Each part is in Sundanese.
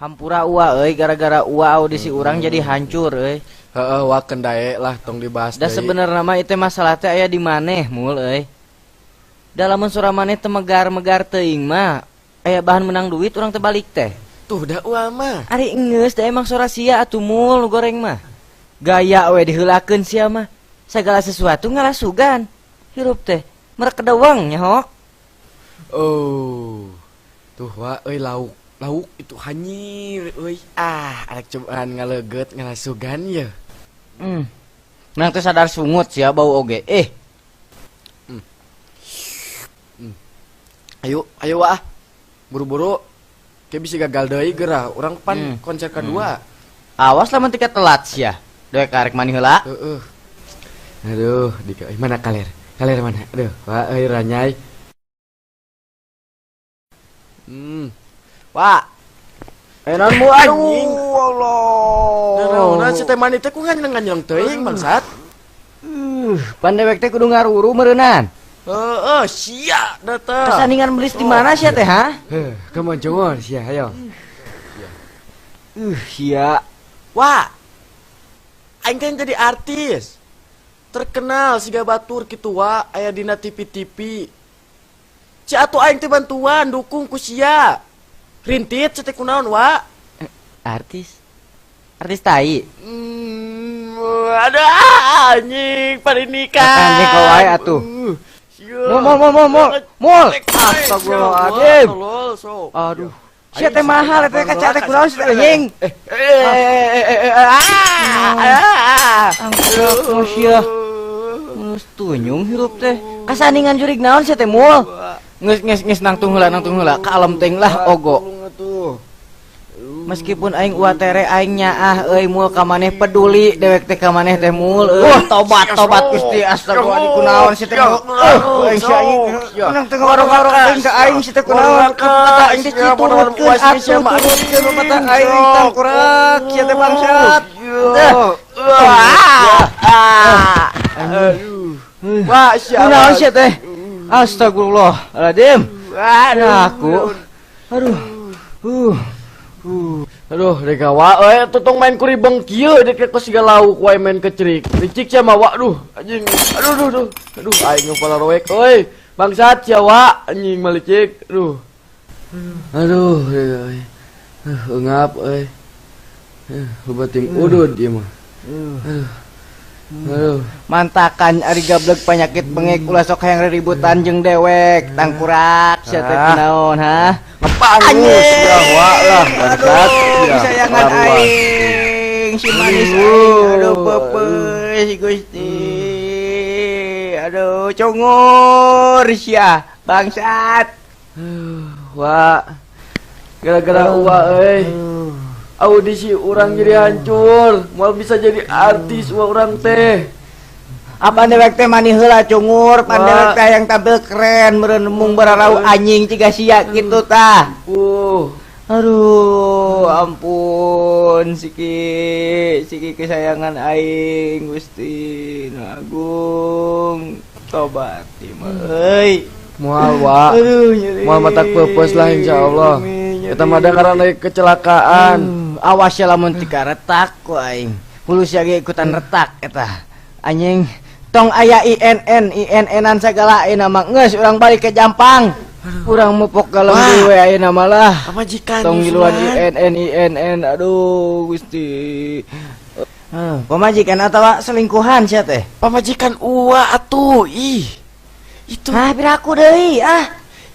Hampura Uwa euy, gara-gara Uwa audisi urang jadi hancur euy. Heeh, wa, kendae lah, tong dibahas Da deui. Sebenarnya mah itu masalah teh aya di maneh, Mul, euy. Da lamun sora maneh teu megar-megar teuing mah aya bahan menang duit urang teh balik teh. Tuh da Uwa mah. Ari enggeus, da emang sora sia atuh, Mul, nu goreng mah. Gaya we diheulakeun sia mah. Segala sesuatu ngalasugan. Hirup teh merek kedeweng nyaho. Oh. Tuh wa euy, lauk. Lauk itu hanyir euy. Ah, arek cobaan ngaleugeut ngalasugan ye. Menang teh sadar sungut sia, bau oge. Eh, Ayo, ayo wa. Buru-buru. Kayak bisa gagal deui geura. Urang pan konser kedua. Awas lamun tiket telat sia. Dewek karek mani heula. Heeh. Aduh, di mana kaler? Kaler mana? Aduh, wa euy ranyai. Wah. Eh, naon mu, Anjing. aduh, Allah. Nah, nah, si teh mani teh ku nganyeleng-nganyeleng teuing, bangsat. Pan dewek teh kudu ngaruru meureunnan. Heeh, sia data. Kesandingan belis di mana sia teh, ha? Heh, come on, cungor sia, ayo. Sia. Wah. Aing kan jadi artis. Terkenal siga batur kitu wa, aya dina TV-TV. Ci atuh aing teh bantuan dukung ku sia. Rintit sia teh kunaon, wa? Artis. Artis tai. Ada anjing parinikan. Anjing kau wae atuh. Sia. Mul, mul, mul, mul, mul. Mul. Astagfirullahaladzim. Tolol, sok. Aduh. Sia teh mahal teh kaca teh kunaon sia teh, anjing? Eh, eh, eh, eh, eh, ah, ah. Angkrek mo sia. Geus tunyung hirup teh. Kasandingan jurig naon sia teh, Mul? Geus, geus, geus, nangtung heula, nangtung heula. Ka alam teuing lah ogo. Tolong atuh. Meskipun aing uwa tere, aing nyaah euy, Mul, ka maneh, peduli dewek teh ka maneh teh, Mul euy. Wah, Tobat, tobat Gusti, astagfirullahaladzim, kunaon sia teh, Mul? Aing sia aing menang teh ngorok-ngorok aing ka aing sia teh kunaon? Kata aing teh citurutkeun atuh, turutkeun kata aing, tangkurak sia teh, bangsat. Aduh. Wah, sia. Kunaon sia teh? Astagfirullahaladzim. Aduh. Aku. Aduh. Aduh, dek wa euy, tutung main kuribeng kieu, dek kos siga lauk wae main kecerik. Licik sia mah, wa, duh, anjing. Aduh, aduh, aduh. Aduh, aing ngepala roek euy. Bangsat sia, wa, anjing malicik. Aduh. Aduh, dek euy. Eungap euy. Loba ting udud ieu mah. Aduh. Aduh. Mantakan ari gablek penyakit bengek ulah sok hayang riributan jeung dewek, tangkurak sia teh kunaon, ha? Ngepangus ya, wa lah, bangsat. Aduh, Ya, kesayangan laruan. Aing, si manis aing, aduh, peupeus Gusti. Aduh, cungur sia, bangsat. Wa. Gara-gara uwa euy. Audisi urang jadi hancur, moal bisa jadi artis uwa urang teh. Apa dewek teh mani heula cungur, pan Wah. dewek teh yang tampil keren meureun mung bararau anjing ciga sia kitu tah. Aduh, ampun Siki, Siki kesayangan aing, Gusti Nu Agung. Tobat ieu mah euy. Moal, wa. Aduh, nyeri. Moal matak peupeus lah insyaallah. Bumi, nyeri. Eta mah da karena kecelakaan. Aduh, awas ya lamun tika retak ku aing. Hulu sia ge ikutan retak eta. Anjing, tong aya INN, INN-an sagala ayeuna mah geus urang balik ke Jampang. Urang mupok galem Wah. deui we ayeuna mah lah. Pamajikan Tong ngiluan nyusulan. INN INN, aduh Gusti. Pamajikan atawa selingkuhan sia teh? Pamajikan uwa atuh, ih. Itu. Hah, piraku deui ah.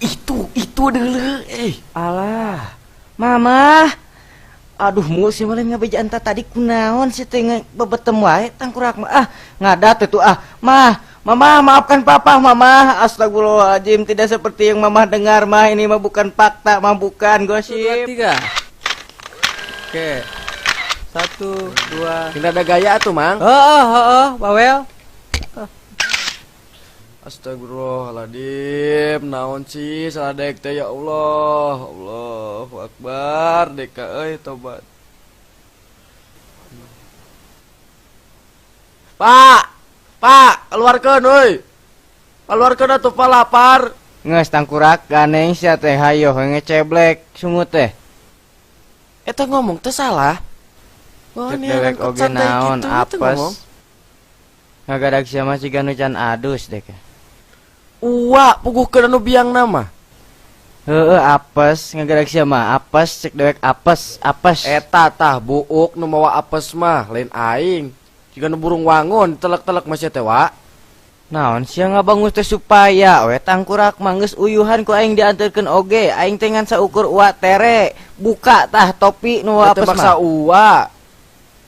Itu deuleu eh. Alah. Mama. Aduh, mu sih malah ngabejaan ta tadi kunaon sih teh bebetem wae tangkurak mah. Ah, ngadat itu ah. Mah, Mama, maafkan papa, Mama. Astagfirullahaladzim, tidak seperti yang Mama dengar, Mah. Ini mah bukan fakta, Mah, bukan Satu, dua, gosip. Tiga. Oke. Satu, dua. Tidak ada gaya tuh, Mang. Oh, bawel. Astagfirullahaladzim, naon sih salah dek teh, ya Allah, Allahu Akbar, deka euy, tobat. Pak, Pak, keluarkeun euy. Keluarkeun atuh, Pak, lapar. Geus tangkurak ganeng sia teh, hayo ngeceblek sungut teh. Eta ngomong teh salah. Oh, Cek ini dewek angkot oge santai naon gitu, itu ngomong. apes. Ngagadag sia mah siga nu can adus dek. Uwa puguhkeun anu biang nama. Heeh, apes ngagadag sia mah apes cek dewek apes, apes. Eta tah buuk nu mawa apes mah lain aing. Jiga nu burung wangun telek-telek mah sia teh wa. Naon sia ngabangus teh supaya we tangkurak mah geus uyuhan ku aing dianterkeun oge. Aing teh ngan saukur uwa tere. Buka tah topi nu Eta apes maksa mah. uwa.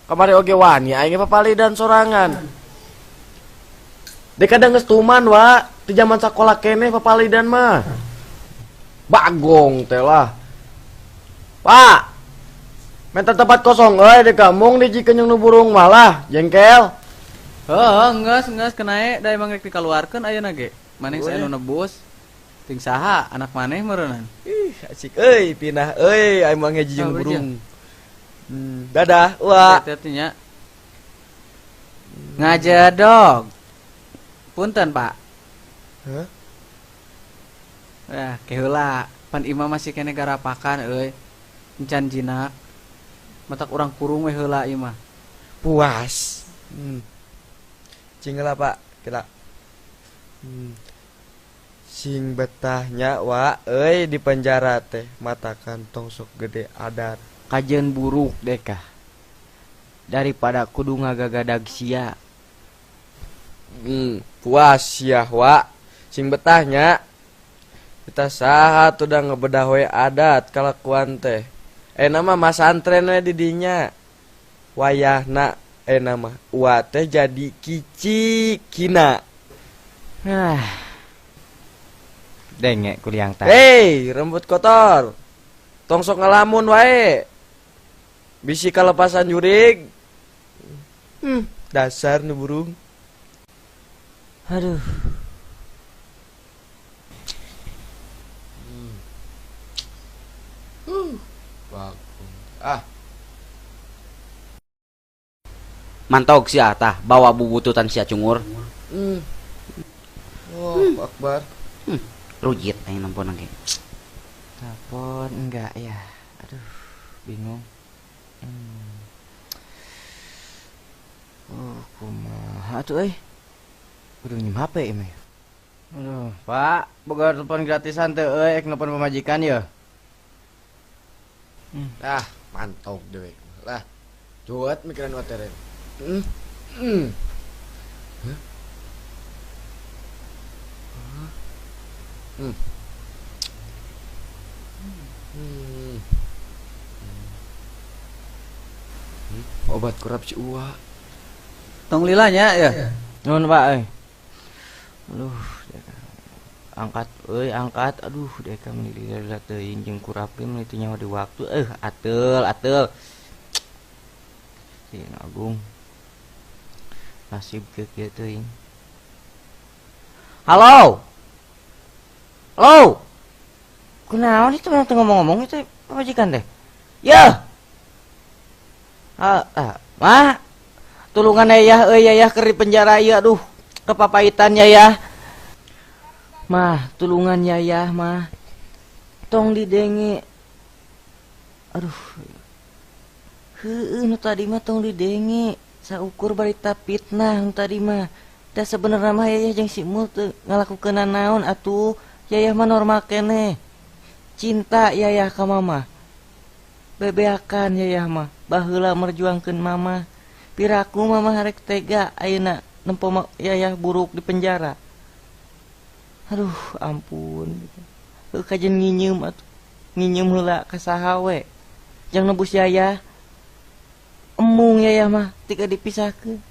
Kamari oge wani aing papalidan sorangan. Dek kadang geus tuman wa, ti zaman sakola keneh papalidan mah. Bagong teh lah. Pak. Minta tempat kosong euy dek mung dijikeun jeung nu burung malah jengkel. Heeh, geus geus kenae da emang rek dikaluarkeun ayeuna ge. Maneh saya nu nebus. Ting saha anak maneh meureunnan. Ih, asik euy, pinah euy, aing mah ngeji jeung Ah, burung. Dadah, wa. Hati-hati nya. Ngajedog. Punten, Pak. Hah? Eh, keheula. Pan imah masih kene garapakan euy. Encan jinak. Matak urang kurung we heula imah. Puas. Cing lah, Pak. Kira. Sing betahnya wa euy di penjara teh mata kantong sok gede adar. Kajeun buruk dek ah. Daripada kudu ngagagadag sia. Puas ya wa. Sing betahnya. Kita saha tuh udah ngebedah we adat kalakuan teh. Nama mah masantren we di dinya. Wayahna nama wa teh jadi kicikina. Ah. Denge kuliang tah. Hei, rambut kotor. Tong sok ngalamun wae. Bisi kalepasan jurig. Dasar nu burung. Aduh. Ah, Mantog sia tah bawa bubututan sia cungur. Oh, Akbar. Rujit aing nempon ge. Telepon enggak ya? Aduh, bingung. Oh, kumaha tuh euy? Kudu nyim HP ieu mah. Aduh, Pak, boga telepon gratisan teu euy, ek nelpon pamajikan ye. Ah, mantap dewek. Lah, cuat mikiran wateren. Hah? Obat kurap si Uwa. Tong lilanya ya. Nuhun, Pak euy. Aduh, deka. Angkat euy, angkat. Aduh, deka meuni lila-lila teuing jeung kurap ge meuni teu nyaho di waktu. Ateul, ateul. Si Agung. Nasib kieu kieu teuing. Halo. Halo. Kunaon itu mah teu ngomong-ngomong itu pamajikan teh? Yeuh. Ah, ah, mah. Tulungan yayah euy, yayah keur di penjara ieu aduh, kepapahitan yayah. Mah, tulungan yayah mah. Tong didenge. Aduh. Heueuh nu tadi mah tong didenge. Saukur barita fitnah nu tadi mah. Da sebenarnya mah yayah jeung si Mul teu ngalakukeun naon atuh. Yayah mah normal keneh. Cinta yayah ka mama. Bebeakan yayah mah. Baheula merjuangkeun mama. Piraku mama harek tega ayeuna nempo yayah buruk di penjara. Aduh, ampun. Heuh kajeun nginyeum atuh. Nginyeum heula ka saha we. Jang nebus yayah. Emung yayah mah tika dipisahkeun.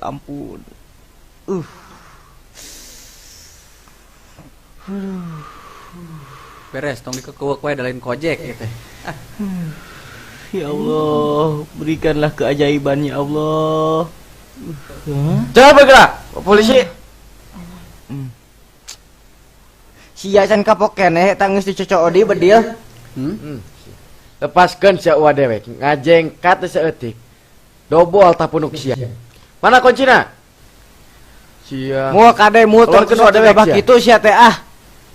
Ampun. Aduh. Beres, tong dikekeuweuk we da lain kojek gitu. Ah. Ya Allah, berikanlah keajaiban ya Allah. Hah? Jangan bergerak, polisi. Sia can kapok keneh eta geus dicocok odi bedil. Lepaskeun sia uwa dewek, ngajengkat teh saeutik. Dobol tah punuk sia. Mana kuncina? Sia. Moal kade mul tong Keluarkeun uwa dewek gabah sia. kitu sia teh ah.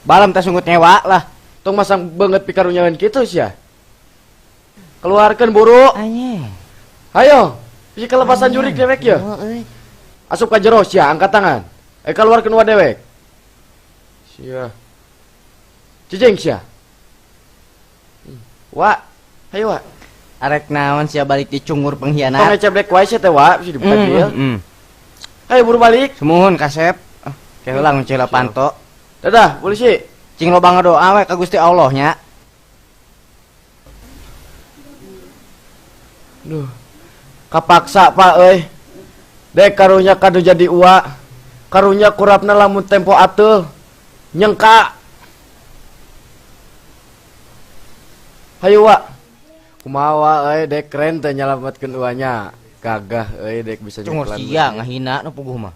Balam teh sungut nyewa lah. Tong masang banget pikarunyaeun kitu sia. Keluarkan buru. Anjing. Hayo, bisi kelepasan jurik dewek ya. Oh, euy. Asup ka jero sia, angkat tangan. Keluarkeun wa dewek. Sia. Cicing sia. Wa, hayo wa. Arek naon sia balik di cungur pengkhianat. Tong ngecep dek wae sia teh wa, bisa dibuka dia. Hayo buru balik. Sumuhun kasep. Ah, ke heula ngunci heula panto. Dadah, polisi. Cing loba ngadoa we ka Gusti Allah nya. Duh. Kapaksa Pak euy. Dek karunya kadu jadi ua. Karunya kurapna lamun tempo ateul. Nyengka. Hayu wa. Kumaha wa euy dek keren teh nyalametkeun uanya. Gagah euy dek bisa Cungur nyeklan. sia ngahina nu puguh mah.